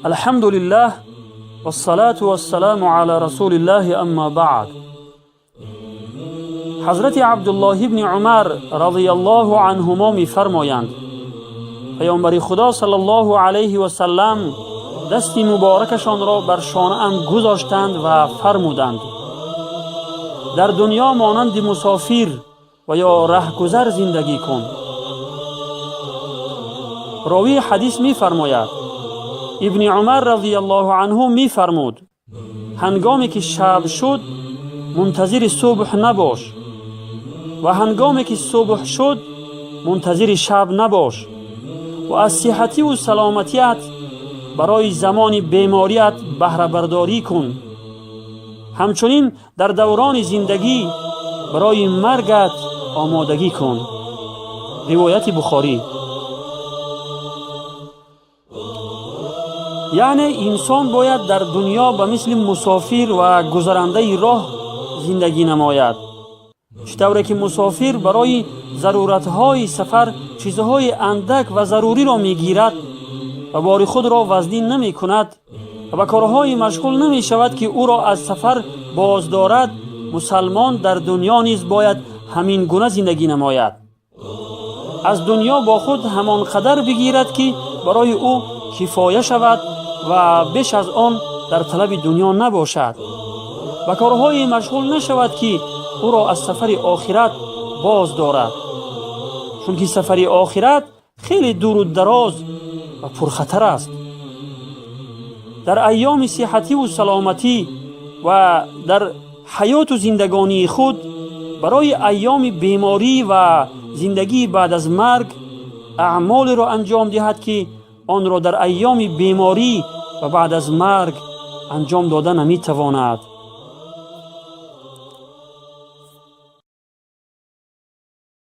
الحمد لله والصلاة والسلام على رسول الله، أما بعد. ҳазрати Абдуллоҳ ибни Умар розияллоҳу анҳумо мефармоянд: паёмбари Худо саллаллоҳу алайҳи васаллам дасти муборакашонро бар шонаам гузоштанд ва фармуданд: «Дар дунё монанди мусофир ва ё раҳгузар зиндагӣ кун». Ровии ҳадис мефармояд: Ибни Умар розияллоҳу анҳу мефармуд: «Ҳангоме ки шаб шуд, мунтазири субҳ набош ва ҳангоме ки субҳ шуд, мунтазири шаб набош ва аз сиҳативу саломатият барои замони беморият баҳрабардорӣ кун. Ҳамчунин дар даврони зиндагӣ барои маргат омодагӣ кун». Ривояти Бухорӣ. Яъне инсон бояд дар дунё ба мисли мусофир ва гузарандаи роҳ зиндагӣ намояд. Чӣ тавре ки мусофир барои заруратҳои сафар чизҳои андак ва заруриро мегирад ва бори худро вазнин намекунад ва ба корҳое машғул намешавад, ки ӯро аз сафар боздорад, мусалмон дар дунё низ бояд ҳамин гуна зиндагӣ намояд. Аз дунё бо худ ҳамон қадар бигирад, ки барои ӯ кифоя шавад ва беш аз он дар талаби дунё набошад, ба корҳое машғул нашавад, ки ӯро аз сафари охират боз дорад, чунки сафари охират хеле дуру дароз ва пурхатар аст. Дар айёми сиҳативу саломатӣ ва дар ҳаёту зиндагонии худ барои айёми беморӣ ва зиндагии баъд аз марг аъмолеро анҷом диҳад, ки онро дар айёми беморӣ ва баъд аз марг анҷом дода наметавонад.